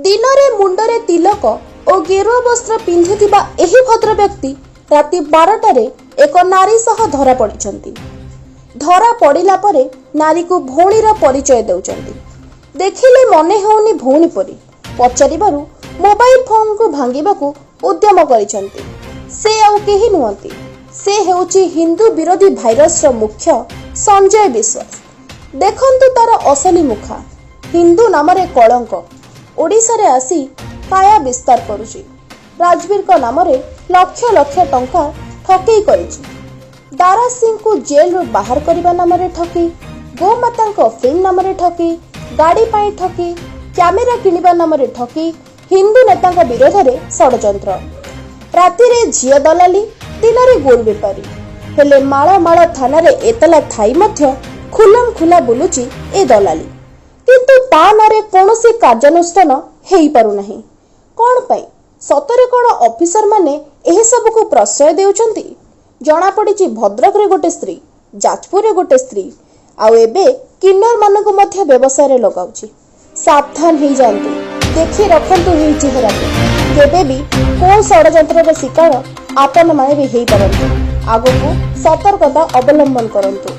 ଦିନରେ ମୁଣ୍ଡରେ ତିଲକ ଓ ଗେରୁଆ ବସ୍ତ୍ର ପିନ୍ଧୁଥିବା ଏହି ଭଦ୍ରବ୍ୟକ୍ତି ରାତି 12ଟାରେ ଏକ ନାରୀ ସହ ଧରା ପଡ଼ିଛନ୍ତି। ଧରା ପଡ଼ିଲା ପରେ ନାରୀକୁ ଭଉଣୀର ପରିଚୟ ଦେଉଛନ୍ତି। ଦେଖିଲେ ମନେ ହେଉନି ଭଉଣୀ ପରି। ପଚାରିବାରୁ ମୋବାଇଲ ଫୋନକୁ ଭାଙ୍ଗିବାକୁ ଉଦ୍ୟମ କରିଛନ୍ତି। ସେ ଆଉ କେହି ନୁହନ୍ତି, ସେ ହେଉଛି ହିନ୍ଦୁ ବିରୋଧୀ ଭାଇରସର ମୁଖ୍ୟ ସଞ୍ଜୟ ବିଶ୍ୱାସ। ଦେଖନ୍ତୁ ତାର ଅସଲି ମୁଖା। ହିନ୍ଦୁ ନାମରେ କଳଙ୍କ। ଓଡ଼ିଶାରେ ଆସି କାୟା ବିସ୍ତାର କରୁଛି। ରାଜବୀରଙ୍କ ନାମରେ ଲକ୍ଷ ଲକ୍ଷ ଟଙ୍କା ଠକେଇ କରିଛି। ଦାରା ସିଂଙ୍କୁ ଜେଲରୁ ବାହାର କରିବା ନାମରେ ଠକେଇ, ଗୋମାତାଙ୍କ ଫିଲ୍ମ ନାମରେ ଠକେଇ, ଗାଡ଼ି ପାଇଁ ଠକେଇ, କ୍ୟାମେରା କିଣିବା ନାମରେ ଠକେଇ, ହିନ୍ଦୁ ନେତାଙ୍କ ବିରୋଧରେ ଷଡ଼ଯନ୍ତ୍ର। ରାତିରେ ଝିଅ ଦଲାଲି, ଦିନରେ ଗୋରୁ ବେପାରୀ। ହେଲେ ମାଳ ମାଳ ଥାନାରେ ଏତଲା ଥାଇ ମଧ୍ୟ ଖୁଲମ ଖୁଲା ବୁଲୁଛି ଏ ଦଲାଲି। କିନ୍ତୁ ତା ନାଁରେ କୌଣସି କାର୍ଯ୍ୟାନୁଷ୍ଠାନ ହେଇପାରୁନାହିଁ। କ'ଣ ପାଇଁ? ସତରେ କ'ଣ ଅଫିସରମାନେ ଏହିସବୁକୁ ପ୍ରଶ୍ରୟ ଦେଉଛନ୍ତି? ଜଣାପଡ଼ିଛି ଭଦ୍ରକରେ ଗୋଟେ ସ୍ତ୍ରୀ, ଯାଜପୁରରେ ଗୋଟେ ସ୍ତ୍ରୀ, ଆଉ ଏବେ କିନ୍ନରମାନଙ୍କୁ ମଧ୍ୟ ବ୍ୟବସାୟରେ ଲଗାଉଛି। ସାବଧାନ ହେଇଯାଆନ୍ତୁ। ଦେଖି ରଖନ୍ତୁ ଏହି ଚେହେରାକୁ। କେବେ ବି କୋଉ ଷଡ଼ଯନ୍ତ୍ରର ଶିକାର ଆପଣମାନେ ବି ହେଇପାରନ୍ତି। ଆଗକୁ ସତର୍କତା ଅବଲମ୍ବନ କରନ୍ତୁ।